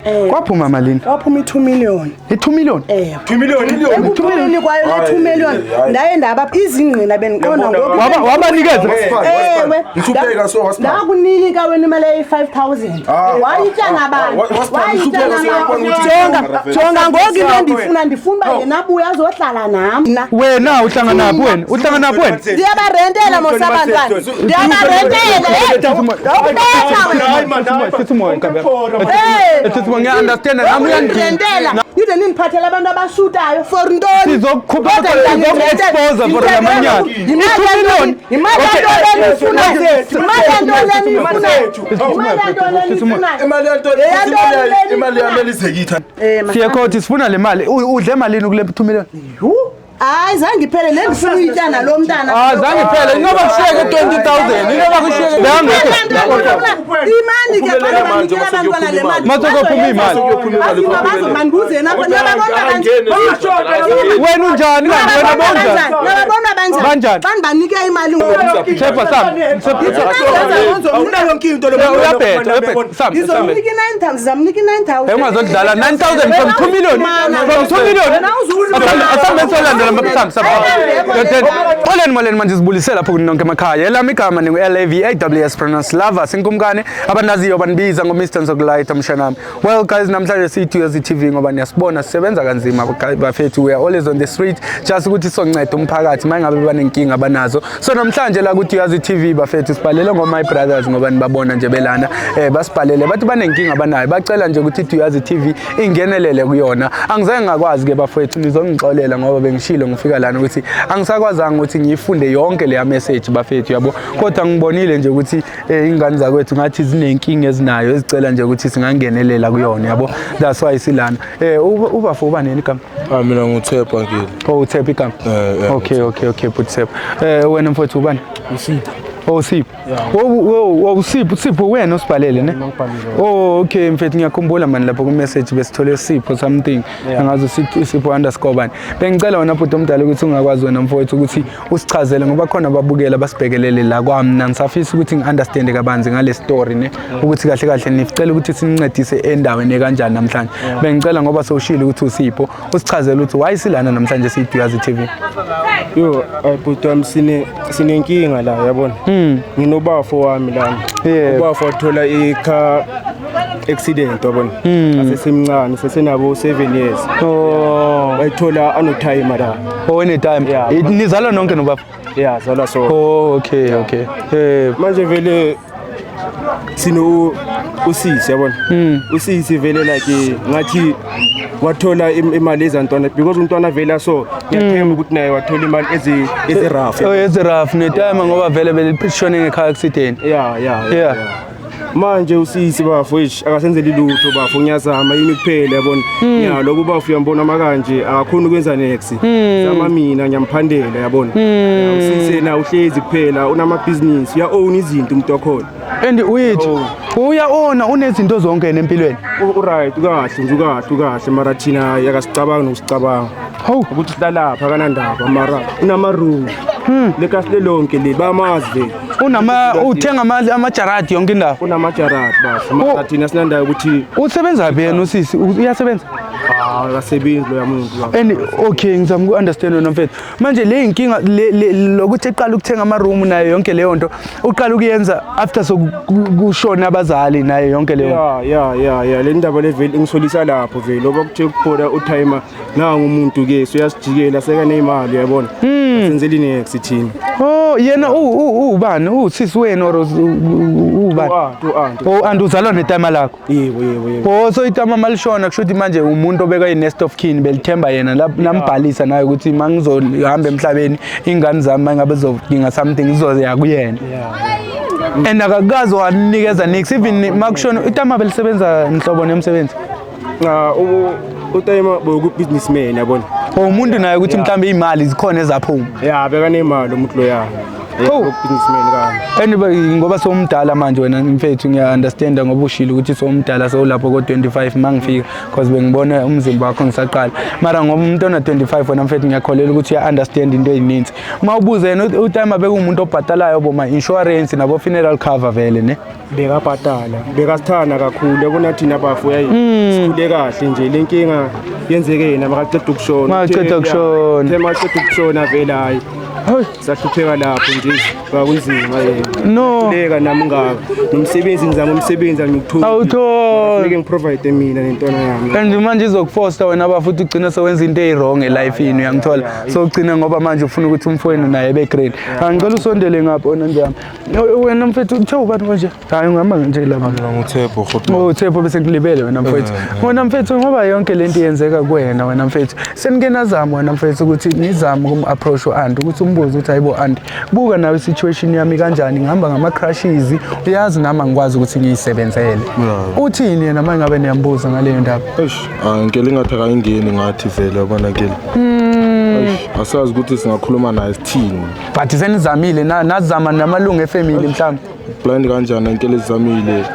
Kwaphuma malini? Kwaphuma i-2 million. I-2 million? Ewe. 2 million. Ekuphumeni kwayo le 2 million ndaye ndaba izingqina bendiqonda ngoku. Wabanikeza? Ewe. Ngihlupheka so wasipha. Ndakunika wena imali eyi-5 000. Ah, Wayitya ah, ngabani? ah, wasipha, Wayitya ngihlupheka so ngabani? uyabona ukuthi- Jonga, jonga ngoku into endifuna, ndifuna uba yena abuye azohlala nam. Mna Wena uhlanganaphi wena? Uhlanganaphi wena? ndiyabarentela mos abantwana, ndiyabarentela. Ndawubetha wena. Sithi umoya, Nkabi. Eh. Sithi umoya, ngiya-understand nami uyangidina. Ndirentela ide nindiphathela abantu abashutayo for ntoni? Sizokukhupha, Kodwa sizoku-expose for la manyala. Yimali I-2 million. yimali Okay. yantoni eniyifunayo? Yimali yantoni eniyifunayo? Yimali yantoni eniyifunayo? Imali yantoni? Eyantoni le Imali yami elizekitha. Eh, ma- Siye court, sifuna le mali. Udle malini kule 2 million? Yhu, hayi, zange iphele le ndifuna uyitya nalo mntana. Ah, zange iphele. Inoba kushiyeke 20,000. Inoba kushiyeke. Imani ke xa Uphumelele manje, banikela abantwana le mali. Mase kuyophuma imali. Mandibuze napha, niyababona kanjani? Wena unjani kanti? Wena bonjani? Niyababona banjani? Banjani? Xa ndibanike imali ngoku. Thepha sami. Awuna yonke into. Uyabheda, uyabheda. Sam, Sam. Ngizomnika i-9,000, ngizamnika i-9,000. Ungazodlala 9000 from 2 million. From 2 million. Asambe solandela sam sam. Molweni, molweni, manje sibulise lapho nonke emakhaya. Elami igama ningu LAVAWS pronounce Lava sinkumkane abanaziyo banibiza ngo Mr Nzokulayita mshanami. Well guys, namhlanje sithi Uyazi TV ngoba niyasibona sisebenza kanzima bafethu. We are always on the street just ukuthi sonceda umphakathi mangabe banenkinga abanazo. So namhlanje la kuthi Uyazi TV bafethu sibhalele ngo my brothers ngoba nibabona nje belana, basibhalele bathi banenkinga abanayo, bacela nje ukuthi Uyazi TV ingenelele kuyona. Angizange ngakwazi ke bafethu, nizongixolela ngoba bengishilo ngifika lana ukuthi angisakwazanga ukuthi ngiyifunde yonke leya message bafethu, yabo, kodwa ngibonile nje ukuthi ingane zakwethu ngathi zinenkinga ezinayo ezicela nje ukuthi singangenelela kuyona, yabo. That's why silana. Ubafo uba nini igama? Ah, mina nguThepha ngile. Oh, uThepha igama. Eh. Okay, but Thepha, wena mfowethu ubani? Usipho. Oh, Sipho. Oh, Sipho, Sipho wena usibhalele ne? Oh, okay mfethu, ngiyakhumbula mani lapho ku message besithole Sipho something. Angazi usithi Sipho_bani. Bengicela wena bhuti omdala ukuthi ungakwazi wena mfowethu ukuthi usichazele ngoba khona ababukela basibhekelele la kwami ngisafisa ukuthi ngi-understand kabanzi ngale story ne, ukuthi kahle kahle nicela ukuthi sinincedise endaweni kanjani namhlanje. Bengicela ngoba sewushilo ukuthi uSipho, usichazele ukuthi why silana namhlanje siyiDuyazi TV. Yo, bhuti wami, sinenkinga la, yabona. Nginobafo wami lana. Ubafo wathola i-car accident, yabona. Asesemncane, sesenabo 7 years. Wayithola anotimer la. Oh, anytime. Yeah. Nizalwa nonke nobaba? Yeah, zalwa so. Oh, okay. Manje vele sino usisi, yabona. Usisi vele like ngathi wathola imali ezantwana because umntwana vele so ngiyathemba ukuthi naye wathola imali ezi rough. Oh, ezi rough netime ngoba vele belishone nge-car accident. Yeah. Manje usisi bafo, eish, akasenzeli lutho bafo, ngiyazama yimi kuphela, yabona. Ya, lokhu bafo uyambona makanje akakhoni ukwenza nex. Zama mina ngiyamphandela, yabona. Ya, usisi yena uhlezi kuphela unamabhizinisi, uya own izinto umuntu wakhona. And wait, uya-ona unezinto zonke yena empilweni? Uright, ukahle nje, ukahle, ukahle, mara thina yakasicabanga nokusicabanga. Hawu. Ukuthi silalapha akanandaba, mara unama-room. Lekasi lelonke le bayamazi vele. Unama uthenga amajaradi yonke indawo. Unamajaradi bafo, mara thina sinandayo ukuthi Usebenza phi yena usisi? Uyasebenza? Ah, akasebenzi loya muntu bafo. And okay, ngizama uku-understand wena mfethu. Manje le inkinga lokuthi eqala ukuthenga ama-room nayo yonke leyo nto, uqala ukuyenza after sokushona abazali nayo yonke leyo nto. Ya, le ndaba le vele ingisolisa lapho vele oba kuthe kuphola utimer nangu umuntu ke suyasijikela sekaneyimali, uyabona, senzeli nex thina. Oh, yena ubani? Usisi wenu or ubani? U-aunt, u-aunt. Oh, and uzalwa netime lakho? Yebo. Oh, so itama malishona kusho ukuthi manje umuntu obeka i-next of kin belithemba yena nambhalisa naye ukuthi uma ngizohamba emhlabeni ingane zami mangabe zizodinga something zizoya kuyena. And akakazi wanikeza nix even makushona itama belisebenza nhlobo nemsebenzi? Cha, utimer boku-businessman, yabona. Or umuntu naye ukuthi mhlawumbe iy'mali zikhona ezaphuma? Ya, bekanemali umuntu loya. Oh. Businessman kanje. Anyway, ngoba sowumdala manje wena mfethu, ngiya-understanda ngoba ushilo ukuthi sowumdala, sowulapho ko-25 mangifika, cause bengibona umzimba wakho ngisaqala. Mara ngoba umuntu ona-25 wena mfethu, ngiyakholelwa ukuthi uya-understand into ey'ninzi. Uma ubuze yena utime bekuwumuntu obhatalayo boma-insurance nabo-funeral cover vele ne? Bekabhatala, bekasithanda kakhulu, yabona thina bafo yayi sikhule kahle nje. Le nkinga yenzeke yena makaqeda ukushona. Makaqeda ukushona. Uthe makaqeda ukushona vele, hayi, Hayi. sahlupheka lapho nje, kwakunzima yena. No. Leka nami ngaka nomsebenzi, ngizama umsebenzi, angikutholi. Awutholi. Funeke ngiprovide mina nentwana yami. And manje izokufosta wena bafuthi ugcine sewenza into eyi-wrong elifini, uyangithola? So ugcine ngoba manje ufuna ukuthi umfowenu naye ebe great. Angicela usondele ngapho wena njami. Wena mfethu, kuthiwa ubani konje? Hayi, ungihamba nje lapha. Mina nguThepho Khotma. Oh, Thepho, bese ngilibele wena mfethu. Wena mfethu, ngoba yonke lento iyenzeka kuwena wena mfethu, senike nazama wena mfethu ukuthi nizame ukum-approach u-anti, ukuthi umbuze ukuthi, hayibo anti, buka nawe i-situation yami kanjani, ngihamba ngama-crutches, uyazi nami angikwazi ukuthi ngiyisebenzele. Uthini yena uma ngabe niyambuza ngaleyo ndaba? Eish, ngikele ngathi akayingeni ngathi vele, yabona kele. Eish, asazi ukuthi singakhuluma naye sithini. But senizamile nazama namalungu efamily mhlawumbe? Blind kanjani ngikele, sizamile.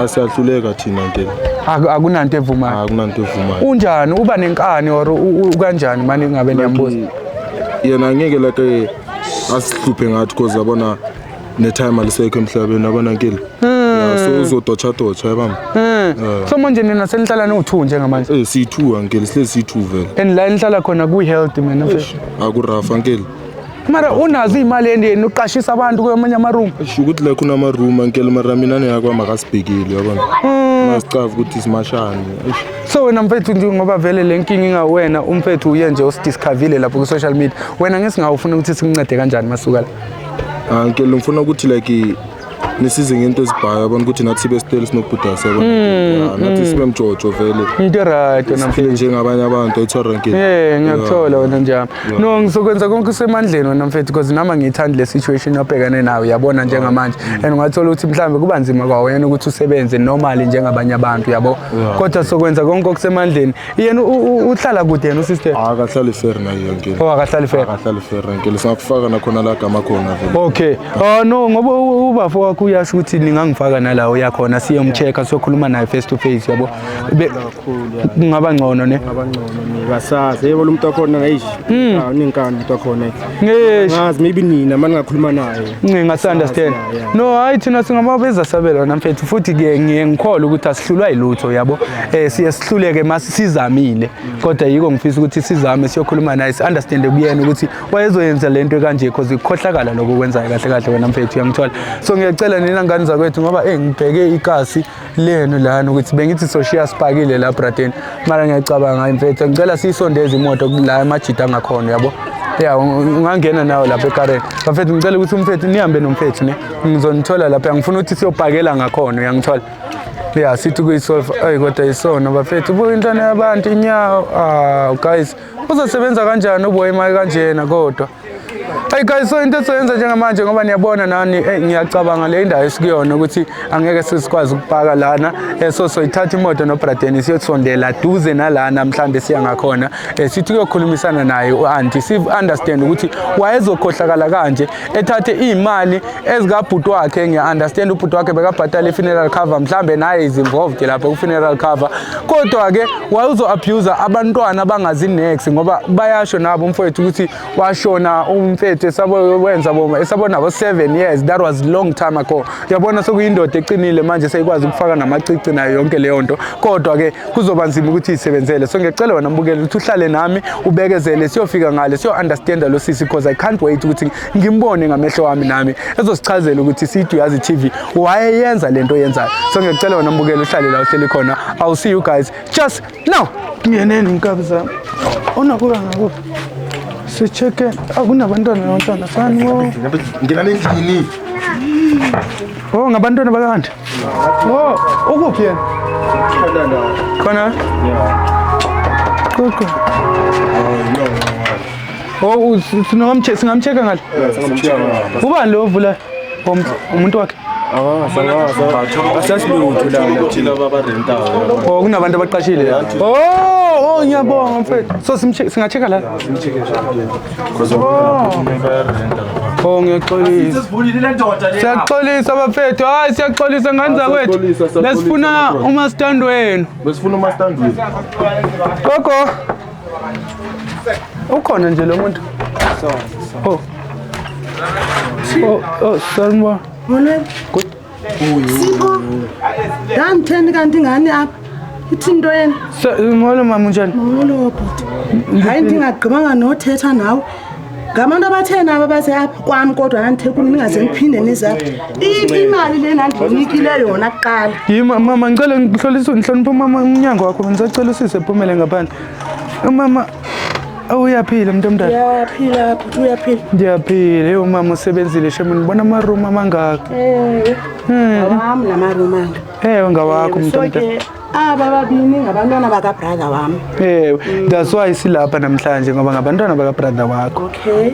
Asiyahluleka thina ngikele. Akunanto evumayo? Akunanto evumayo. Unjani, uba nenkani or ukanjani manje ngabe niyambuza? Yena ngeke like asihluphe ngathi, cause yabona ne-time alisekho emhlabeni, yabona nkile. Yeah, so uzodotsha dotsha, yabona. So manje nina senihlala niwu-two njengamanje? Eh, siyi-two ankele, sihlezi siyi-two vele. And la enihlala khona kuyi-healthy mina mfethu? Akurafa ankele. Mara unazo iy'mali endiyeni uqashisa abantu kwamanye amarumu? Eish, ukuthi la kunama-room ankele, mara mina neyakwami akasibhekile, yabona. Masicava ukuthi simashane. Eish. So wena mfethu nje, ngoba vele le nkinga ingawena umfethu, uye nje usidiscoverile lapho ku-social media, wena ngesingawufuna ukuthi sikuncede kanjani masuka la? Ankele, ngifuna ukuthi like nisize ngento ezibhayo, yabona, ukuthi nathi sibe stele sinobhudasi, yabona. Yeah, nathi sibe mjojo vele. Into right wena Siphile mfethu. njengabanye abantu, ayithola ankele. Yeah, ngiyakuthola wena njami. No, ngizokwenza konke kusemandleni wena mfethu, because nami angiyithandi le situation obhekane nayo, uyabona, njengamanje. And ungathola ukuthi mhlawumbe kuba nzima kwawena ukuthi usebenze normally njengabanye abantu, yabo. Kodwa sokwenza konke okusemandleni. Yena uhlala kude yena usister? Akahlali fair naye ankele. Oh, akahlali fair. Akahlali fair ankele, singakufaka nakhona la gama khona vele. Okay. Oh no, ngoba ubafo wakho uyasho ukuthi ningangifaka nalawo yakhona, siyomcheck-a, siyokhuluma naye face to face, yabo. Kungaba ngcono ne? Ngaba ngcono ne basazi, yebo, lo muntu wakhona eish, unenkani umuntu wakhona. Ngisho. Ngazi maybe nina maningakhuluma naye. Ngingasi-understand. Yeah. No, hayi, thina singababeza sabelo wena mfethu, futhi ke ngiye ngikholwa ukuthi asihlulwa yilutho, yabo. Siye sihluleke mase sizamile, kodwa yiko ngifisa ukuthi sizame siyokhuluma naye, si-understande kuyena ukuthi wayezoyenza lento kanje, because ikukhohlakala lokho okwenzayo kahle kahle wena mfethu, uyangithola? So ngiyacela nina ngane zakwethu, ngoba ngibheke ikasi lenu lana ukuthi bengithi soshiya sipakile la bradeni, mara ngiyacabanga, hayi mfethu, ngicela siyisondeze imoto la amajita angakhona, yabo. Ya, ungangena nawe lapha ekareni bafethu. Ngicela ukuthi umfethu nihambe nomfethu ne, ngizonithola lapha, ngifuna ukuthi siyopakela ngakhona, uyangithola? Ya, sithi kuyisolve. Ayi, kodwa isona bafethu, buka intwana yabantu inyawo. Ah guys, uzosebenza kanjani uboya imali kanjena kodwa? Hey guys, so into esizoyenza njengamanje, ngoba niyabona nani, ngiyacabanga le ndawo esikuyona ukuthi angeke sisikwazi ukupaka lana. So soyithatha imoto nobradeni, siyosondela duze nalana mhlambe siya ngakhona. Sithi kuyokhulumisana naye u-auntie, si understand ukuthi wayezokhohlakala kanje ethathe iy'mali ezikabhuti wakhe. Ngiya-understand ubhuti wakhe bekabhatala i-funeral cover, mhlambe naye is involved lapho ku-funeral cover, kodwa-ke wayuzo-abuse abantwana abangazi nex, ngoba bayasho nabo umfowethu ukuthi washona umfethu esawenza boma esabona bo 7 years. That was long time ago, uyabona? Sekuyindoda eqinile manje, seyikwazi ukufaka namacici nayo yonke leyo nto, kodwa-ke kuzoba nzima ukuthi isebenzele. So ngiyacela wena mbukeli ukuthi uhlale nami, ubekezele, siyofika ngale siyo-understanda lo sisi, because I can't wait ukuthi ngimbone ngamehlo wami nami ezosichazela ukuthi sithi uyazi TV wayeyenza lento oyenzayo. So ngiyacela wena mbukeli uhlale la uhleli khona. I'll see you guys just now. Ngeneni nkabi zami, unakuba ngakuphi, si-check-e akunabantwana nabantwana sani wo. Ngena endlini. Oh, ngabantwana bakanje. Oh, ukuphi yena? Khona? Koko. Oh, singamcheck-a ngale. Ubani lo ovula? Umuntu wakhe? Asasilutho la. Ukuthi laba abarentayo. Oh, kunabantu abaqashile. Oh, ngiyabonga mfethu. So singa-check-a la. Because bayarenta lapha. Oh, ngiyaxolisa. Sesivulile le ndoda le. Siyaxolisa bafethu. Hayi, siyaxolisa ngane zakwethu. Siyaxolisa, siyaxolisa, Besifuna my brother. umastand wenu. Besifuna umastand wethu. Gogo. Ukhona nje lo muntu. Oh. Oh, oh, sanibona. Molweni. Sipho. Ndanditheni kanti ngani apha? Ithini into yena? Molo mama, unjani? Molo bhuti. Hayi, ndingagqibanga nothetha nawe. Ngabantu abatheni aba baze apha kwam, kodwa ndandithe kuni ningaze niphinde nize apha. Iphi imali le ndandinikile yona kuqala? Yima mama, ngicela ngihlolise, ngihloniphe mama umnyango wakho, ngisacela usise phumele ngaphandle. Mama, uyaphila mntu omdala? Uyaphila bhuti, uyaphila. Ndiyaphila. Eyo mama, usebenzile shame, ngibona amarumu amangaka. Ewe. Awam la marumu anga. Ewe, ngawakho mntu So omdala. ke aba babini ngabantwana bakabrother wam. Ewe, that's why silapha namhlanje, ngoba ngabantwana bakabrother wakho. Okay.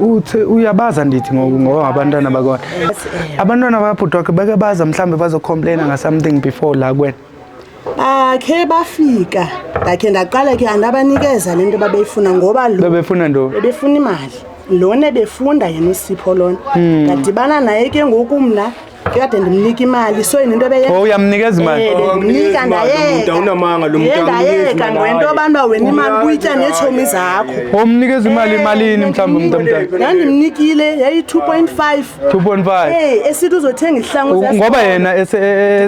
Uthe uyabaza, ndithi ngoku ngoba ngabantwana bakona. Abantwana bakabhuti wakho bake baza mhlawumbe bazocomplaina nga-something before la kuwena? Bakhe bafika, ndakhe ndaqala ke andabanikeza le nto babeyifuna, ngoba lo Bebefuna ntoni? Bebefuna imali. Lona ebefunda yena, uSipho lona, ndadibana naye ke ngoku mna kade ndimnika imali, so yena into ebeyenza Oh, uyamnikeza imali? Eh, bendimnika, ndayeka. Awunamanga lo muntu, Eh, ndayeka awumnikezi ngento imali. abantu uba wena imali ubuyitya neetshomi zakho. Umnikeza imali, imalini mhlawumbe, umuntu omdala? Ndandimnikile, yayi-2.5. 2.5. Eh, esithi uzothenga ihlangu. Ngoba yena Eh,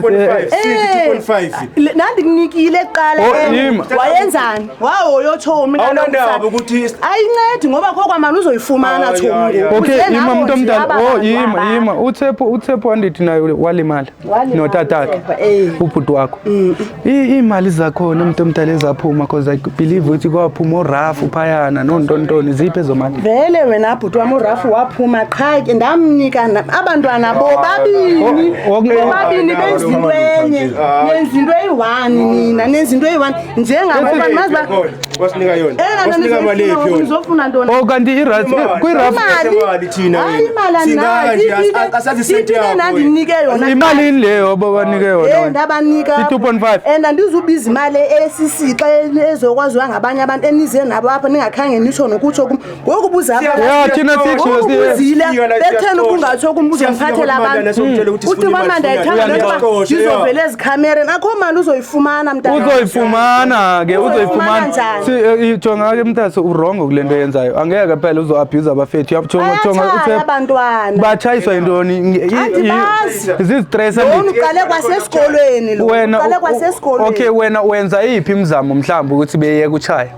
2.5. Ndandikunikile kuqala. Oh, Eh, yima. Wayenzani wahoyo tshomi? Awunandaba ukuthi Ayincedi ngoba kho kwamali uzoyifumana, Hayi, tshomi, hayi, ngoku. Okay, Uze yima nabo umuntu nje omdala. aba Oh, bantu yima, aba. yima. UTshepo wandithi naye walimala. Walimala Notatakhe. uTshepo, eh. Ubhuti wakho. Iimali zakhona umuntu omdala ezaphuma, because I believe ukuthi kwaphuma orafu phayana nontontoni, ziphi ezo mali? Vele wena bhuti wam, urafu waphuma, qha ke ndamnika abantwana bobabini. Oh, Bobabini benza into enye, nenza into eyi-one, nina nenza into eyi-one njengaboba mazi uba Wasinika yona. eyona nto Wasinika mali nizoyifuna ephi yona? nizofuna ntoni? Oh, kanti kwirafu Imali. Imali thina Hayi, wena. imali andinayo. Singanje, asazi isenti Iphi le yakho ndandinike yona? Imalini leyo obabanike yona Eh, wena? ndabanika I-2.5. And andizubiza imali esisixa ezokwaziwa ngabanye abantu enize nabo apha, ningakhange nitsho nokutsho kum ngoku buza apha. Ya, thina sitsho. Ubuzile. Siyafika la, Bekutheni siyaqosha. ubungatsho kum uzomphathela Siyafika abantu? kumandla, somtshela ukuthi Uthi sifuna imali, mama, ndayithanda sifuna le nto uba imali. ndizovela ezikhamereni, akho mali uzoyifumana, mntana. Uzoyifumana ke, Uzoyifumana uzoyifumana. njani? Si jonga ke mntase, uwrongo kule nto yenzayo. Angeke phela uzo-abuse abafethu. Jonga, jonga. Bayatshaya abantwana. Batshayiswa yintoni? Andibazi. Zizistress. Lona uqale kwasesikolweni, lo Wena uqale kwasesikolweni. Okay, wena wenza iphi imizamo mhlawumbe ukuthi beyeke uchaya?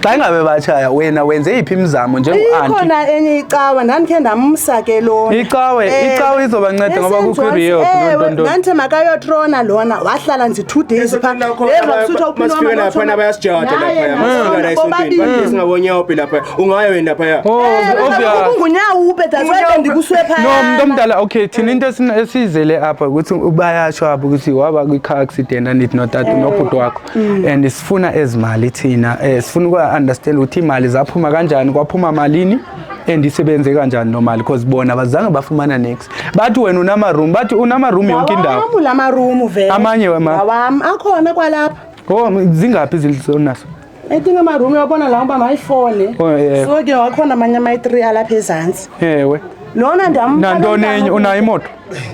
Xa ingabe batshaya, wena wenze iphi imizamo njengo-anti? Ikhona enye icawa ndandikhe ndamsa ke lona. Icawe, icawe izobanceda ngoba kukho i-rehab, nontontoni. Ndandithe makayotrona lona, wahlala nje 2 days phaa. Masifika laphana bayasijaja laphaya. Masifika la esontweni. Bathi singabonyawo lapha. Ungaya wena laphaya. Oh, obvious. Ungunyawupe, that's why bendikuswe No, umuntu phaya. omdala, okay, thina into esiyizele apha ukuthi bayasho apha ukuthi waba kwi-car accident andithi notata nobhuti wakho, and sifuna ezimali thina, sifuna uku-understand ukuthi imali zaphuma kanjani, kwaphuma malini and isebenze kanjani lo mali, because bona abazange bafumana next. Bathi wena unama-room, bathi unama-room yonke indawo. Ngawam la marumu vele. Amanye wema- Ngawam, akhona kwalapha. Oh, zingaphi izindlu onazo? I think amarumu uyabona la uba mayifone. Oh, yeah. So ke wakhona amanye amayi-3 alapha ezantsi. Ewe. Lona ndam. Nantoni enye, unayo imoto?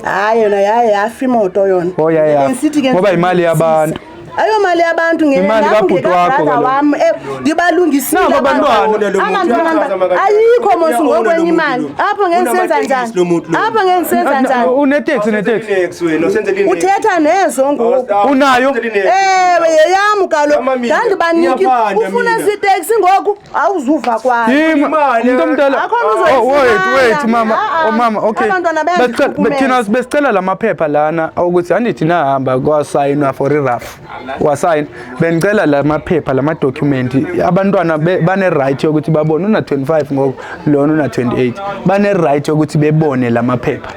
Hayi, yona yaye yafa imoto yona. Oh, yaye yafa. Bendisithi ke Ngoba imali yabantu. Ayo mali yabantu. Imali kabhuti wakho kaloku. Wam, ndibalungisile. Nabo abantwana. Lo muntu Abantwana uyachaza maka- ayikho mos Uyawona ngokwenye lo muntu imali lo. apho ngendisenza Unamatekisi lo njani? muntu lo. Apho ngendisenza njani? Uneteksi, neteksi. Next wena, usenzele inex. Uthetha nezo ngoku. Unayo? Ewe, yeyam kaloku. Zama mina. Ndandibaniki. Ngiyaphanda Ufuna mina. siteksi ngoku, awuzuva kwayo. Yima, Imali, umuntu omdala. Akho nto Oh, wait, uzoyifumana. wait, mama. Ah, ah. Oh, mama, okay. Abantwana bayandihlukumeza. Thina besicela la maphepha lana ukuthi andithi nahamba kwasayinwa for irafu. Wasayina. Bengicela la maphepha, la madocument. Abantwana bane right yokuthi babone, una 25 ngoku, lona una 28. Bane right yokuthi bebone la maphepha.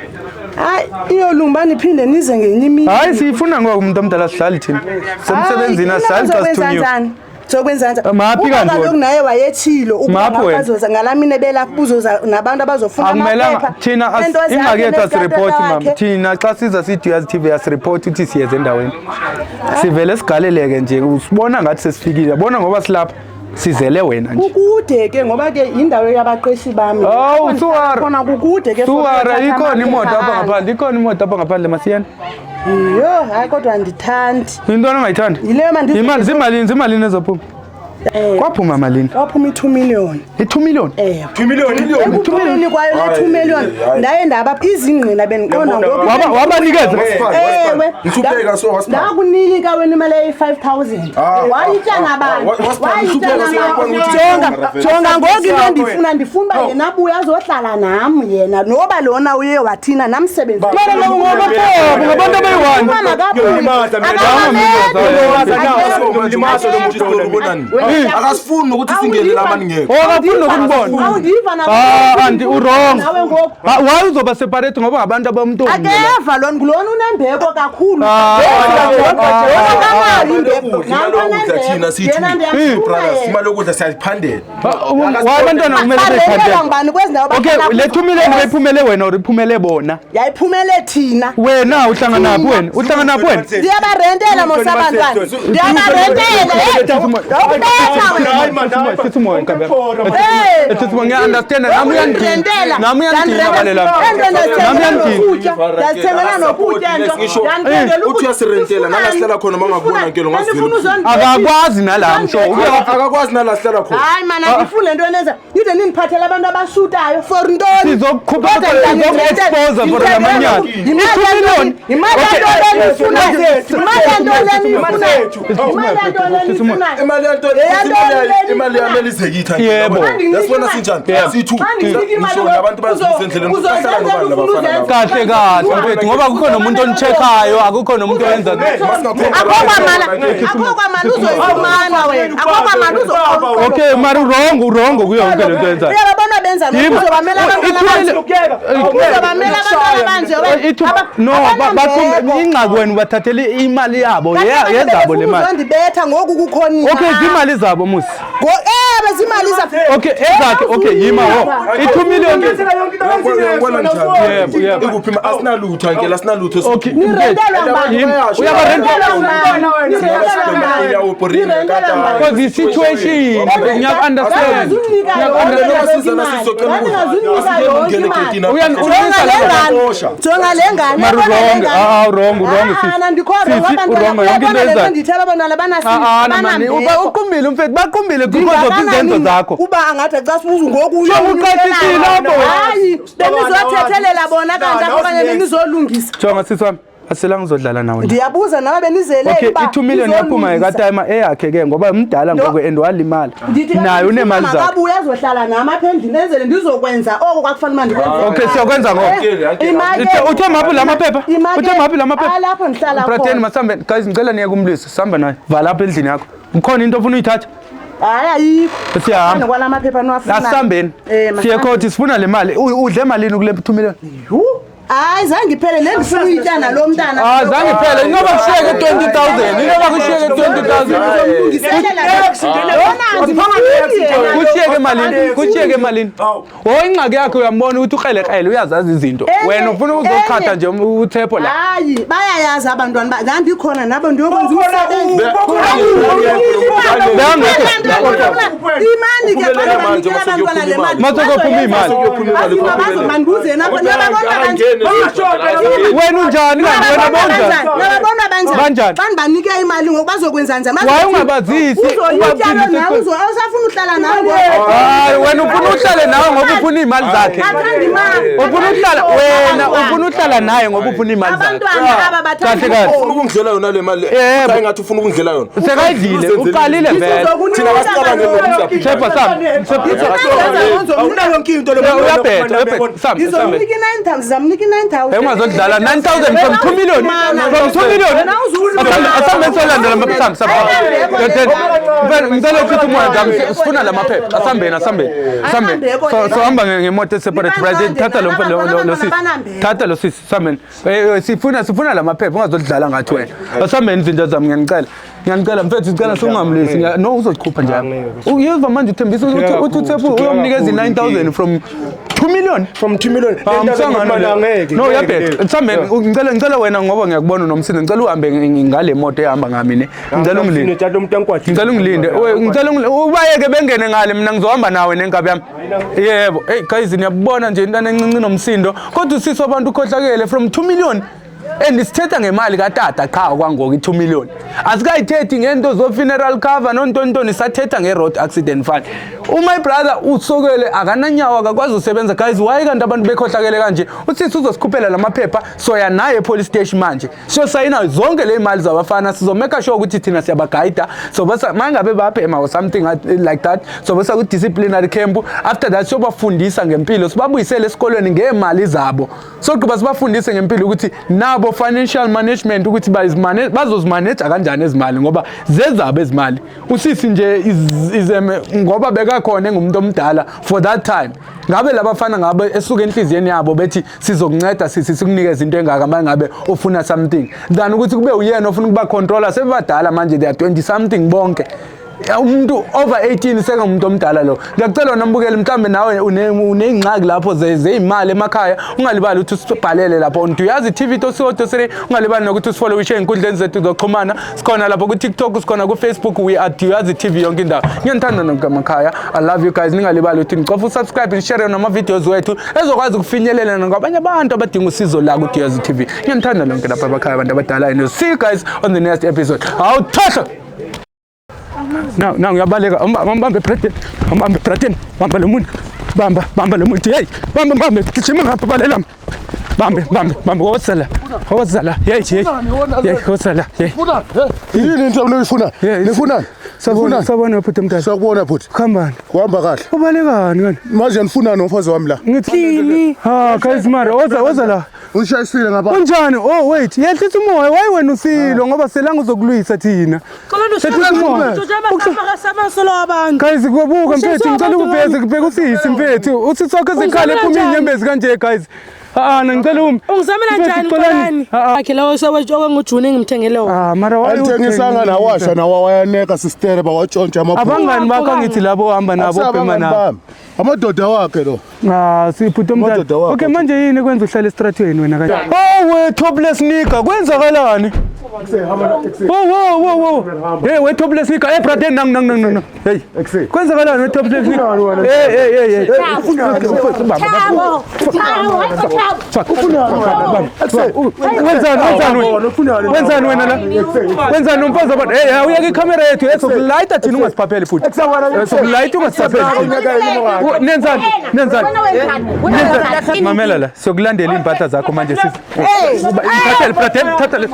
Hayi, iyolunga uba niphinde nize ngenye imini. Hayi, siyifuna ngoku, umuntu omdala, sihlali thina. Semsebenzini, asihlali xa sithunyiwe. Njani? Sokwenza njani? Maphi Uba kanti kaloku wena? naye wayetshilo ukuba Maphi wena? bazoza ngalaa mini ebelapha, buzoza nabantu abazofuna Akumelanga amaphepha, thina neento zakhe, ingxaki yethu nezikatata asiripoti mama. wakhe. Thina xa siza sithi TV asiripoti ukuthi siyeze endaweni, sivele sigaleleke nje, usibona ngathi sesifikile, yabona, ngoba silapha. Sizele wena nje. Kukude ke ngoba ke indawo yabaqeshi bami. Awu, Suwara. Khona kukude ke. Suwara, ikhona imoto apha ngaphandle, ikhona imoto apha ngaphandle masiyena. Yho, hayi kodwa andithandi. Yintoni ongayithandi? Yileyo mandi. Imali zimalini, zimalini ezophuma? Eh. Kwaphuma malini? Kwaphuma i-2 million. I-2 million? Ewe. 2 million. Ekuphumeni kwayo le 2 million ndaye ndaba izingqina bendiqonda ngoku. Wabanikeza? Ewe. Ngihlupheka so wasipha. Ndakunika wena imali eyi-5 000. Ah, Wayitya ah, ngabani? ah, wasipha, Wayitya ngihlupheka so ngabani? uyabona ukuthi Jonga, ngiyabona, jonga ngoku into Sakho. ndifuna uba yena abuye azohlala nam yena noba lona uye wathina namsebenzi. Mara ngoba ngoba ngabantu abayi-one. Umama kabuyi. Uyolimaza mina. Akamameli. Uyolimaza lo muntu lona. Ubonani? Wena- Akasifuni nokuthi singene la mani ngekho. Oh, akafuni nokunibona. Awundiva na- Ah, anti u-wrong. Nawe ngoku. Ah, why uzoba separate ngoba ngabantu abamntombi? Akeva lona ngulona unembeko kakhulu. Ah, Akanayo imbeko. Imali yokudla thina siyi-two. Brothers, imali yokudla siyayiphandela. Why abantwana kumele Barentela beyiphandele? ngubani kwezi ndawo Okay, bahlala le kuzo? 2 million beyiphumele wena or iphumele bona? Yayiphumele thina. Wena uhlanganaphi wena? Uhlanganaphi wena? Ndiyabarentela mos abantwana. Ndiyabarentela. Ndokubetha wena. Hayi man, hayi man. Sithi umoya Nkabela. Eh. Sithi umoya ngiya-understand nami uyangidina. Uyangirentela. Nami uyangidina balela. Nami uyangidina. Ndazithengela nokutya nto. Ndandithengela Uthi ukutya. uyasirentela, nala sihlala khona uma ungakubona Nkelo, ungazivela Andifuni uzondibetha. Akakwazi nala msho. Akakwazi nala sihlala khona. Hayi man, andifuni le nto enenza. Nide nindiphathele abantu abashutayo for ntoni? Sizokukhupha, Kodwa sizoku-expose for la manyala. Yimali I-2 million. Yimali Okay. yantoni le niyifunayo? Yimali yantoni le niyifunayo? Yimali yantoni le niyifunayo? Imali yanto Eyantoni le imali yamele ize kithi. Yebo. Yasibona sinjani? Siyi-two. Andikunike imali Ngisho nabantu bazivisa endleleni uzozenza bahlala nobani ufuna labafana laba. uzenza. Kahle kahle mfethu ngoba kukho nomuntu onicheck-ayo, akukho nomuntu oyenza. Akho kwamali uzoyifumana wena. Akho kwamali uzoyifumana. Okay, mara u-wrong, u-wrong kuyo yonke lento oyenzayo. Uyababona benza lokhu, Yimi. uzobamela abantwana abanje. Uzobamela abantwana abanje wena. Ithu no, Abanambeko. ingxaki wena ubathathele imali yabo, Kanti abantu yezabo le bebefuna mali. uzondibetha ngoku kukhona. Okay, zimali zabo musi. Ewe zimali zabo. Okay, ezakhe, okay, yima ho. I-2 million. Uyabona njani? Yebo, yebo. Ikuphi asinalutho Nkelo, asinalutho. Okay. Nirentelwa ngubani? Yimi. Uyabarentela. Nirentelwa ngubani? Nirentelwa ngubani? Nirentelwa ngubani? Because the situation, ngiyaku-understand. Ngangazunika yonke Njengoba imali. sizocela Ngangazunika yonke imali. Uyanilwisa Jonga le la. ngane. Jonga le ngane. Mara Uyabona le wrong. ngane? Ah, ah, wrong, wrong, Ah, sisi. ah, ndikho wrong. Sisi, Abantwana wrong, yonke into uyabona le nto eyenzayo. ndithe abantwana Ah, ah, mani, banambeko. uqumbile umfethu, baqumbile because of izenzo zakho. Kuba angathi xa sibuza ngoku Jonga uqashisile apho wena. Hayi, benizothethelela bona kanti apho okanye benizolungisa. Jonga sisi wami, asela ngizodlala nawe. Ndiyabuza nawe benizele Okay, uba i-2 million yaphuma nizolungisa. katime eyakhe ke ngoba mdala ngoku and walimala. Ndithi Naye unemali zakhe. makabuye azohlala nam apha endlini enzele ndizokwenza oko kwakufanele uba ndikwenze. Okay, siyokwenza ngoku. Uthe maphi la maphepha? Uthe maphi la maphepha? Alapho ndihlala Brateni khona. masambe, guys ngicela niye kumlisa, sihamba naye. Vala apha endlini yakho. Ukhona into ofuna uyithatha? Hayi ayikho. Siyahamba. Ngaphandle kwala maphepha niwafunayo. Asihambeni. Eh, Siye court sifuna le mali. Udle malini kule 2 million? Yhu. Hayi zange iphele le ndifuna uyitya nalo mntana. Ah, zange iphele. Inoba kushiyeke 20,000. Inoba kushiyeke 20,000. Kushiyeke malini? Kushiyeke malini? Oh, ingxaki yakho uyambona ukuthi ukrelekrele uyazazi izinto. Wena ufuna uzoqhatha nje uThepho la. Hayi bayayazi abantwana ba ndandikhona nabo ndiyokwenza umsebenzi. Imani ke Uphumelele xa manje, banikela abantwana le mali. Masokuyophuma imali. Mandibuze nabo nababona kanje. Wena unjani kanti wena bonjani? Nababona banjani? Banjani? Xa ndibanike imali ngoku bazokwenza njani? Why ungabazisi? Uzoyitya Ubabhilise nawe awusafuna uhlala nawe ngoku. Hayi wena ufuna uhlale nawe ngoba ufuna iy'mali zakhe. Bathanda imali. Ufuna uhlala wena ufuna uhlala naye ngoba ufuna iy'mali zakhe. Abantwana aba bathanda Kahle kahle. Ufuna ukungidlela yona le mali. Yebo. Hayi ngathi ufuna ukungidlela yona. Sekayidlile, uqalile vele. Thina basicabange ngokuthi Thepha sami. Awunayo yonke into Uyabhetha, uyabhetha. Sami, sami. Ngizomnika i-9,000, ngizamnika i-9,000. Engazodlala 9,000 from 2 million. From 2 million. Asambe solandela sami sami. Ngicela ukuthi umoya ngami sifuna la maphepha. Asambeni, asambeni. Asambeni. So hamba ngemoto separate president thatha lo lo sisi. Thatha lo sisi sambeni. Sifuna la maphepha ungazodlala ngathi wena. Asambeni izinto zami ngiyanicela. Ngiyanicela mfethu sicela sungamlisi. No uzozikhupha nje. Uyezwa manje uthembisa ukuthi uthi uThephu uyomnikeza i-9000 from 2 2 million. From 2 million. Ah, msangano le. Angeke. No, yabheda. Mhlawumbe ngicela wena ngoba ngiyakubona unomsindo. Ngicela uhambe ngale moto ehamba ngami ne. Ngicela ungilinde. Tata umuntu ankwatile. Ngicela ungilinde. Ngicela ubayeke bengene ngale, mina ngizohamba nawe nenkabi yami. Yebo. Hey guys, niyabona nje intwana encinci nomsindo. Kodwa usisi wabantu ukhohlakele from 2 million. And sithetha ngemali katata qha kwangoku i-2 million. Asikayithethi ngento zo-funeral cover nontontoni, sathetha nge-road accident fund. Uma brother usokele akananyawo, akakwazi usebenza. Guys, why kanti abantu bekhohlakele kanje? Usisi uzosikhuphela lamaphepha, soya naye e-police station manje. Siyosayina zonke le mali zabafana, sizomeka sure ukuthi thina siyabagayida. Sobasa mangabe babhema or something like that, sobasa ku-disciplinary camp. After that siyobafundisa ngempilo, sibabuyisele esikolweni ngemali zabo. Sogqiba sibafundise ngempilo ukuthi nabo financial management, ukuthi bazozimaneja kanjani ezimali ngoba zezabo ezimali. Usisi nje izeme ngoba bekakhona engumuntu omdala for that time. Ngabe labafana ngabe esuka enhliziyeni yabo bethi sizokunceda sisi, sikunikeze into engaka uma ngabe ufuna something, than ukuthi kube uyena ofuna ukuba controller. Sebebadala manje, they are 20 something bonke. Ya, umuntu over 18 sengumuntu omdala lo. Ngiyakucela wena mbukeli, mhlawumbe nawe uney'ngxaki lapho zey'mali emakhaya, ungalibali ukuthi usibhalele lapho on Duyazi TV 203. Ungalibali nokuthi usifollowishe ey'nkundleni zethu zokuxhumana. Sikhona lapho ku-TikTok, sikhona ku-Facebook, we are Duyazi TV yonke indawo. Ngiyanithanda nonke emakhaya, I love you guys. Ningalibali ukuthi nicofe usubscribe, nishare nama-videos wethu ezokwazi ukufinyelela nakwabanye abantu abadinga usizo la ku-Duyazi TV. Ngiyanithanda nonke lapha emakhaya, abantu abadala, and see you guys on the next episode. Awuthahla. Now, now ngiyabaleka. Bambe Braden. Bambe Braden. Bamba lo muntu. Bamba, bamba lo muntu. Hey, bamba, bambe. Gijima ngapha, balela. Bambe, bambe, bambe. Wozala. Wozala. Hey, hey. Hey, wozala. Hey. Yini into nifuna? Nifuna? Sabona, sabona bhuti mntana. Sakubona bhuti. Khambani. Kuhamba kahle. Ubalekani kani? Manje nifunani nomfazi wami la? Ngithini? Ha, guys mara, woza, woza la. Unishayisile ngapha. Unjani? Oh wait, yehlisa umoya. Why wena usilo ngoba selanga uzokulwisa thina. Yehlisa umoya. Guys, kubuka mfethu, ngicela ukubheka kubheka usisi mfethu. Usisi wakhe zikhala ephuma inyembezi kanje guys. Ah, ngicela umi. Ungizamela Mfethu, njani Xolani? Xolani? Akhe lawo owenguJuni engimthengele wona. Ah, mara why Alithengisanga nawasha nawa wayaneka sistere bawatshontsha amabhuku. Abangani bakho angithi labo ohamba nabo obhema Akusabangani nabo. bami. Amadoda wakhe lo. Ah, sibhuti omdala. Amadoda wakho. Okay, manje yini kwenza uhlale estratweni wena kanje? Oh, we topless nigga, kwenzakalani? Wo wo wo wo. Hey, we topless nigga. Hey brother, nang nang nang nang. Hey. Kwenzakalani we topless nigga? Hey hey hey hey. Thabo, Thabo, Thabo. Wenzani, wenzani wena? Wenzani wena la? Wenzani umfazi abantu? Hey, awuyeke ikhamera yethu esokulayita thina, ungasiphapheli futhi. Sokulayita, ungasiphapheli. Nenzani? Nenzani? Nenzani? Mamela la, sokulandela iy'mpahla zakho manje sisi. Thatha le brother, thatha le.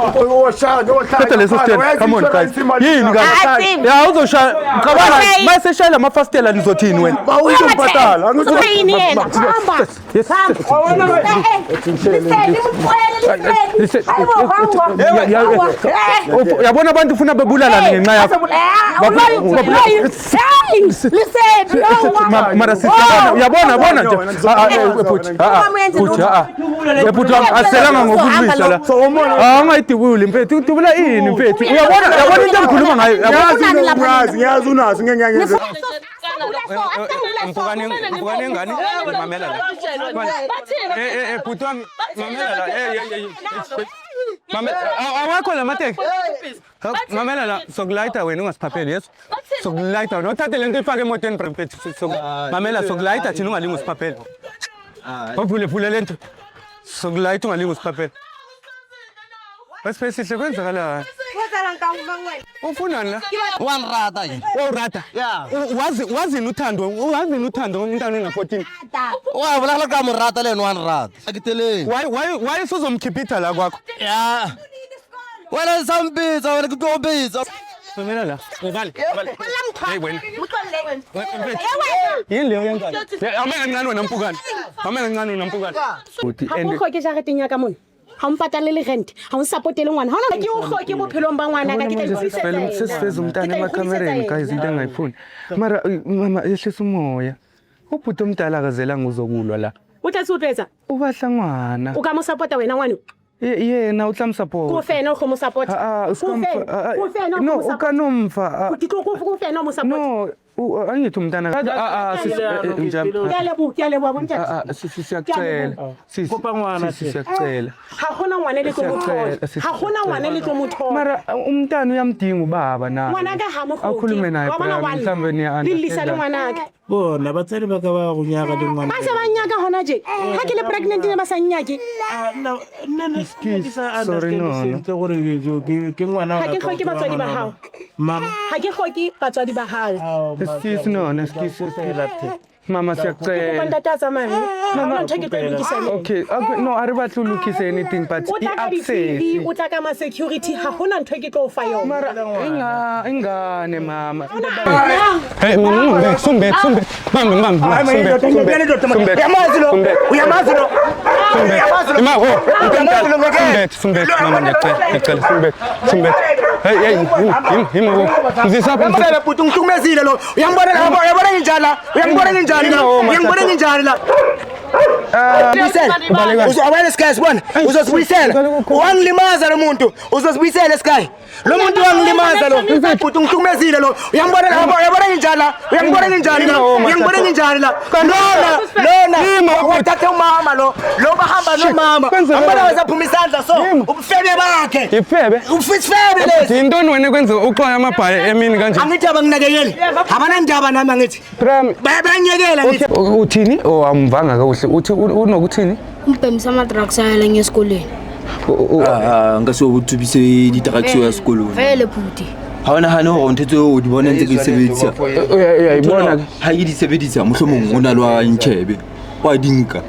Thatha leso stand. Come on guys. Yini guys? Hayi, Ya uzoshaya. Cabanga Uzoshaya. mase shaya lamafastela nizothini wena? Bawuzombhatala. Uzoyini yena? Hamba. Yes. Hamba. Liseni, umxolele, liseni. Hayibo, hawa. Hawa. Uyabona abantu ufuna bebulalane ngenxa yakho. Mara sisi uyabona, uyabona nje. Ah, ah, eh, bhuti, ah, ah, bhuti, ah, ah. Eh, bhuti wami, asiselanga ngokulwisa la. Ah, ungayidubuli mfethu, udubula ini mfethu? Uyabona, uyabona into engikhuluma ngayo. Uyabona? Unazi, ngiyazi unazi ngeke ngiyangenze. Mpukane, mpukane ngane, mamela la. Eh eh eh bhuti wami, mamela la. Eh eh eh. Mamela, awakho la mateki. Mamela la, sokulayita wena ungasiphapheli, yes? Sokulayita wena, uthathe lento ifake emotweni mfethu. Mamela, sokulayita thina ungalingi usiphaphele. Ovule, vule lento. Sokulayita ungalingi usiphaphele. Wesiphesihle, kwenzakalani? Ufunani la? Wa nrata yena. Wawurata? Yeah. Wazi wazini uthando, wazini uthando umntana ona-14. Wa bolela ka mo rata le yena wa nrata. A ke teleng. Why usuzomkhipitha la kwakho? Ya. Wena sa mpitsa, wena ke tlo go bitsa. Mamela la. Vale. Vale. Hey wena. Yini leyo yenzayo? Ame kancane wena mpukane. Ame kancane wena mpukane. Ha o hloke jareteng ya ka mona, ha o mpatalele rent, ha o nsapotele ngwana, ha ona ke o hloke bophelong ba ngwana ka, ke tla ikgodisetsa yena. Sesiveza umntana Ke tla emakhamereni ikgodisetsa guys, into yena. engayifuni. Mara mama, yehlisa umoya. Ubhuti omdala akazelanga uzokulwa la. O tla se o tlo etsa? Ubahla ngwana. O ka mo support-a wena ngwane? Yena utlamsupport. Ko fena o tlo mo support-a. Ah, ah, Ko fena, ko fena o tlo No, mo support-a. ukanomfa. Ke tlo ko fena o mo support-a. No, Angithi umntana ah ah sisi njalo. Ke a leboha, ke a leboha bontate. Ah ah sisi siyacela. Sisi Kopa ngwana sisi siyacela. Ha hona ngwana le tlo mo thola. Siyacela, sisi Ha hona ngwana le tlo mo thola. Mara umntana uyamdinga ubaba na. Ngwana ka ha mo hloke. Akhulume naye Wa bona Brian, wa lla. mhlawumbe niya Le llisa le understand. ngwanaka. Bona batsadi ba ka ba go nyaka le ngwana. Ba se ba nnyaka hona je. Ha ke le pregnant ne ba sa nnyake. Ah, nna nna ne ke sa Sorry, understand no, no. sentle gore ke ngwana Ha ke hloke batswadi ba hao. Mama. Ha ke hloke batswadi ba hao. Ao, ma- Excuse no, excuse. Mama Kopa siyacela. ntate a tsamaye. Ha hona ntho e ke tlo e lokisa le. Okay, okay, no, a re batle ho lokisa anything but O tla ka di-TV, i-access. o tla ka ma-security, ha hona ntho e ke tlo o fa yona. Mara inga ingane mama. Hey, mama, sumbe, sumbe. Bambe, bambe, sumbe, sumbe. Sumbe. Uyamazi lo? Sumbe. Uyamazi lo? Uyamazi lo? Ima, oh, Uyamazi lo ngeke? Sumbe, sumbe, mama ngiyacela, ngiyacela, sumbe, sumbe. Hey, hey, him, him, him. Mzisa apha, mzisa. Uyambona bhuti ungihlukumezile lo. Uyangibona la, uyabona nginjani la? Uyangibona nginjani la? Uyangibona nginjani la? Buyisela. Awena Sky sibona. Uzosibuyisela. Wangilimaza lo muntu. Uzosibuyisela Sky. Lo muntu wangilimaza lo. Bhuti ungihlukumezile lo. Uyangibona la, uyabona nginjani la? Uyangibona nginjani la? Uyangibona nginjani la? Lona, lona wathatha umama lo. Lo bahamba nomama. Ambona wazaphuma isandla so. Ubufebe bakhe. Ifebe. Ufisifebe lesi. Yintoni wena ekwenza uxwaye amabhayi emini kanje? Angithi abanginakekeli. Abanandaba nami angithi. Prem, Bayanyekela ngithi. okay, uthini? Oh, amvanga kakuhle. Uthi unokuthini? Umbhemisa ama-drugs ayala ngesikolweni. Nka se o tsubise di-drugs ya sekolong. Vele bhuti. Ha o nahane hore ntho tseo o di bona ntse ke di sebedisa. Uyayibona ke. Ha ke di sebedisa mohlomong o na le wa ntjhebe. Wa di nka.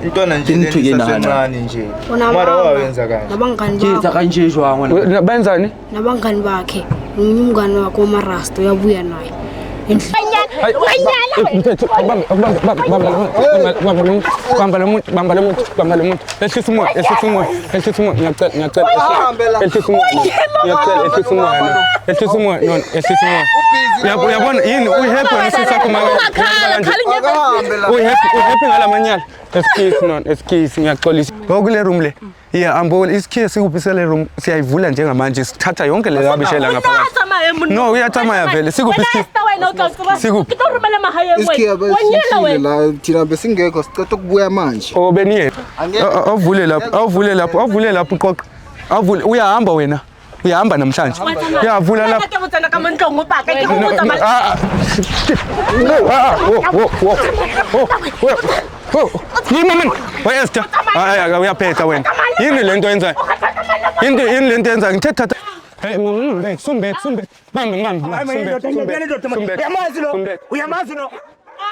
Intwana nje Ke ntho ke e nahanang. esasencane nje. Ona Mara mama, wawenza kanje. nabangani Ke etsa bakhe. kanje jwang ngwana? Benzani? Nabangani bakhe. Nomunye umngani wakhe omarasta uyabuya naye. Endlini. Mthetho, bamba, bamba, bamba, bamba, bamba lo muntu, bamba lo muntu, bamba lo muntu. Ehlisa umoya, ehlisa umoya, ehlisa umoya. Ngiyacela, ngiyacela. Ehlisa umoya. Ngiyacela, ehlisa umoya. Ehlisa umoya, no, ehlisa umoya. Uyabona yini uhappy wena sisi sakho maka. Uhappy, uhappy ngalamanyala. Excuse no, excuse ngiyaxolisa. Ngokule room le. Yeah, ambona isikhiye sikuphi sele room siyayivula njengamanje sithatha yonke le rabishela ngaphakathi. No, uyathamaya vele. Sikuphi isikhiye? Sikuphi? Ke tlo romela mahayeng Isikhiya besifile la thina besingekho sicela ukubuya manje. Oh beniye. Awuvule lapho, awuvule lapho, awuvule lapho qoqa. Awuvule uyahamba wena. Uyahamba namhlanje. Uyavula lapho. Ke botsana ka mo ntlong o paka ke go botsa Ah, ah. No, ah, ah, wo, wo, wo. Wo, wo. Wo. Yini man? We Esther. Hayi, ah, uyaphetha wena. Yini lento yenzayo? Yini yini lento yenzayo? Ngithe thatha. Hey, mama, sumbe, sumbe. Bambe, bambe, sumbe, sumbe. Sumbe. Uyamazi lo? Sumbe. Uyamazi lo?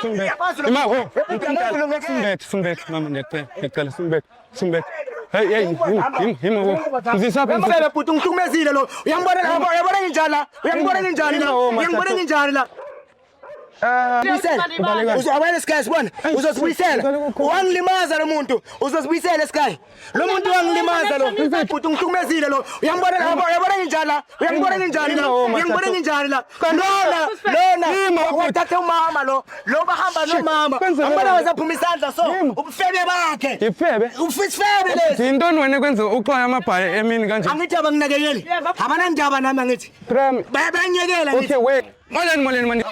Sumbe. Uyamazi lo? Ima, wo. Uyamazi lo ngeke? Sumbe, sumbe, mama ngiyacela, ngiyacela, sumbe, sumbe. Hey, hey, him, him, him, wo. Mzisa apha, mzisa. Uyambona bhuti ungihlukumezile lo. Uyangibona la, uyabona nginjani la? Uyangibona nginjani la? Uyangibona nginjani la? Buyisela. Awena Sky sibona. Uzosibuyisela. Wangilimaza lo muntu. Uzosibuyisela Sky. Lo muntu wangilimaza lo. Bhuti ungihlukumezile lo. Uyangibona la, uyabona nginjani la? Uyangibona nginjani la? Uyangibona nginjani la? Lona, lona wathatha umama lo. Lo bahamba nomama. Ambona wazaphuma isandla so. Ubufebe bakhe. Ifebe. Ufisifebe lesi. Yintoni wena ekwenza uxwaye amabhayi emini kanje? Angithi abanginakekeli. Abanandaba nami angithi. Prem. Bayanyekela ngithi. Okay, wait. Molweni, molweni, mani.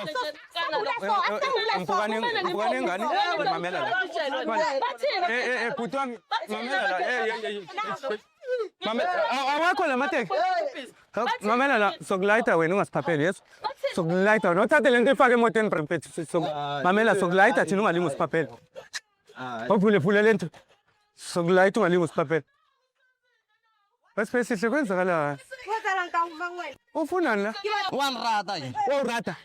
Mvukane, mvukane ngane. Mamela la. Eh, eh, eh, bhuti wami. Mamela la. Eh, eh, eh. Mamela, awakho la mateki. Mamela la, sokulayita wena ungasiphapheli, yes? Sokulayita wena. Uthathe lento ifake emotweni mfethu. Mamela sokulayita thina ungalingi usiphaphele. Awuvule vule lento. Sokulayita ungalingi usiphaphele. Basiphe sihle kwenzakalani? Ufunani la? Wa nrata yena. Wa urata?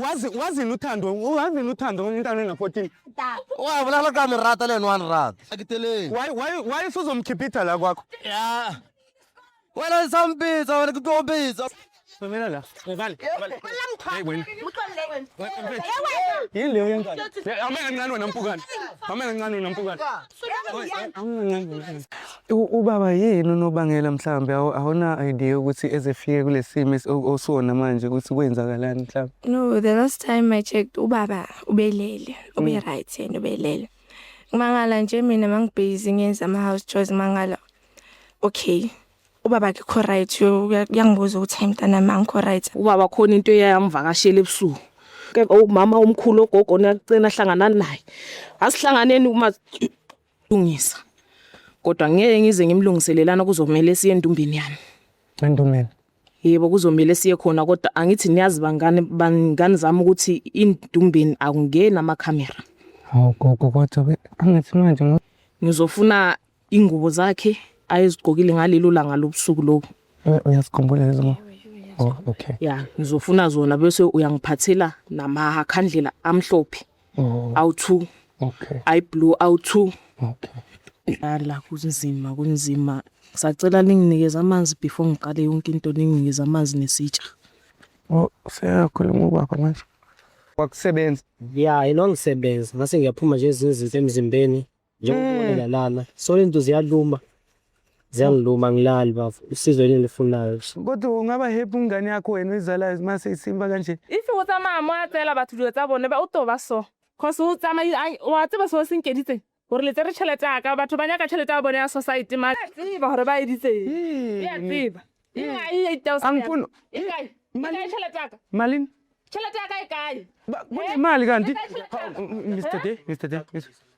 Wazi wazini uthando, wazini uthando umntana ona-14. Wa bolela ka merata le yena wa nrata. A ke teleng. Why usuzomkhipitha la kwakho? Ya. Wena o sa mpetsa wena ke tlo o betsa. Mamela la. Vale. Hey wena. Yini leyo yenzayo? Ame kancane wena mpukane. Ame kancane wena mpukane. Ubaba yini unobangela mhlambe awuna idea ukuthi ezefike kulesimo osona manje ukuthi kwenzakalani mhlambe? No, the last time I checked ubaba ubelele, ube right yena ubelele. Ngimangala nje mina mangibhizi ngenza ama house chores mangala. Okay. Ubaba akekho right, uyangibuza ukuthi hayi mntanami angikho right. Ubaba khona into eyayamvakashela ebusuku. Ke umama omkhulu ogogo nacina hlangana naye. Asihlanganeni uma lungisa. Kodwa ngeke ngize ngimlungiselelana kuzomela siye endumbeni yami. Endumbeni. Yebo kuzomela siye khona kodwa angithi niyazi bangane bangani zami ukuthi indumbeni akungeni amakhamera. Hawu gogo kodwa angithi manje ngizofuna ingubo zakhe ayezigqokile ngalelo langa lobusuku lobu. Uyazikhumbula lezo ngo? Oh, okay. Ya, ngizofuna zona bese uyangiphathela namakhandlela amhlophe. Oh. Awu2. Okay. Ayi blue awu2. Okay. La kunzima kunzima. Ngisacela ninginikeze amanzi before ngiqale yonke into ninginikeze amanzi nesitsha. Oh, seyakhuluma ubaba manje. Wakusebenza. Ya, yena wangisebenza. Ngase ngiyaphuma nje ezinye izinto emzimbeni. Njengoba lana. So lento ziyaluma. Ziyangiluma ngilali bafo. Usizo yini elifunayo. Kodwa ungaba happy umngane yakho wena oyizalayo mase isimba kanje. If o tsamaya mo a tseela batho dilo tsa bone ba o to ba so. Cause o tsamaya wa tseba seo se nkeditseng gore le tsere tšhelete ya ka batho ba nyaka tšhelete ya bone ya society ma tseba gore ba editseng. Ya tseba. E kae 8000? Angifuni. E kae? E kae tšhelete ya ka? Malini? Tšhelete ya ka e kae? Kunemali kanti? Mr. D, Mr. D.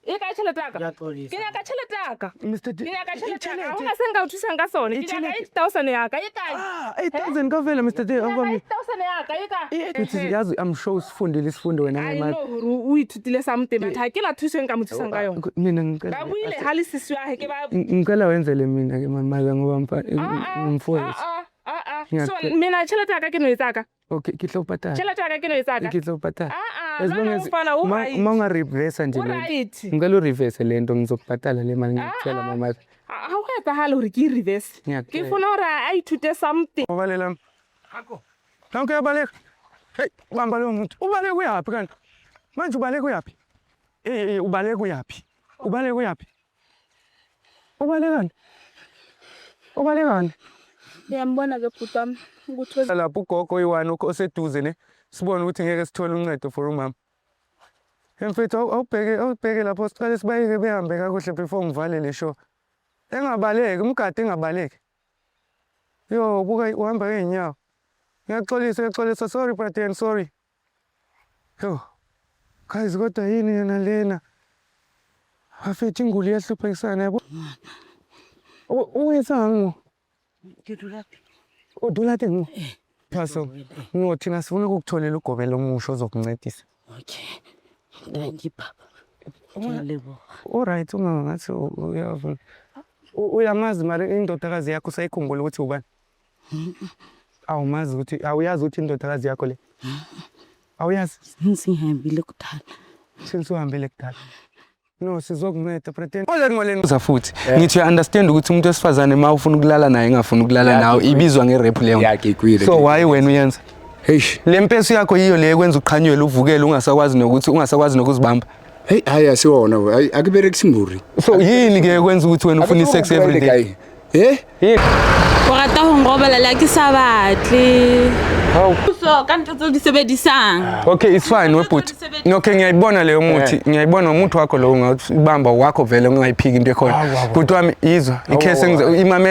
E kae tšhelete ya ka? Ke nyaka tšhelete ya ka. Mr. D. Ke nyaka tšhelete ya ka. Ha hona se nka o thusang ka sone. Ke nyaka 8000 ya ka. E kae? Ah, 8000 kavela Mr. D. Awubambi. 8000 ya ka e kae? Uthi yazi I'm sure usifundile isifundo wena I ngemali. know gore o ithutile something but ha ke la thuso e nka mo thusang ka yona. Mina ngicela Ba buile ha le sisi wa hae ke ba ngicela wenzele mina ke mama ngoba mfowethu. Ah ah. So Ngiyacela. mina tšhelete ya ka ke no e tsaka. Okay, ke tlo patala. Tšhelete ya ka ke no e tsaka. Ke tlo patala. Ah ah. As long as mfana u right. uma unga-reverse nje O lento. right. Ngicela u-reverse lento ngizokubhatala le mali ngiyakutshela mama. Ha ho etsahale hore ke e reverse. Ke Ngiyakutshela. funa hore a ithute something. Ubalela. Nanku uyabaleka. Hey, bamba lowo muntu. Ubaleka uyaphi kanti? Manje ubaleka uyaphi? Eh, eh, ubaleka uyaphi? Ubaleka uyaphi? Ubalekani? Ubalekani? Ngiyambona ke bhuti wami ukuthi Lapho ugogo oyi-one oseduze ne sibone ukuthi ngeke sithole uncedo for umama. Mfethu awubheke awubheke lapho siqale sibayeke behambe kakuhle before ngivale le show. Engabaleki, umgadi engabaleki. Yo, buka uhamba ngeenyawo. Ngiyaxolisa, ngiyaxolisa. Sorry brother, sorry. Yo. Guys, kodwa yini yona lena? Bafethu inguli iyahluphekisana yabo. Uyenzani mo? Ke dula O dula teng mo? Phaso. No, thina sifuna ukukutholela ugobela omusha ozokuncedisa. Okay. Thank you baba. Ngiyaleboha. Alright, uma ngathi uyavuma. Uyamazi mara indodakazi yakho usayikhumbula ukuthi ubani? Awumazi ukuthi awuyazi ukuthi indodakazi yakho le? Awuyazi? Sengihambile kudala. Since uhambile kudala. No, sizokunceda pretend. Ole ngoleni uza futhi. Ngithi uya understand ukuthi umuntu wesifazane uma ufuna ukulala naye engafuni ukulala nawe ibizwa nge-rape leyo. So why wena uyenza? Eish. Le mpesu yakho yiyo le ekwenza uqhanyelwe uvukele ungasakwazi nokuthi ungasakwazi nokuzibamba. Hey, hayi asiwona, hayi akuberekisi mburi. So yini ke ekwenza ukuthi wena ufuna i-sex every day? Eh? O rata ho nrobala le ha ke sa batle. Hawu. So ka ntho tseo di sebedisang. Okay, it's fine webhuti. Okay, ngiyayibona leyo muthi. Ngiyayibona umuthi wakho lo ungawubamba wakho vele ungayiphiki into ekhona. Bhuti wami izwa, ikhese ngizo imame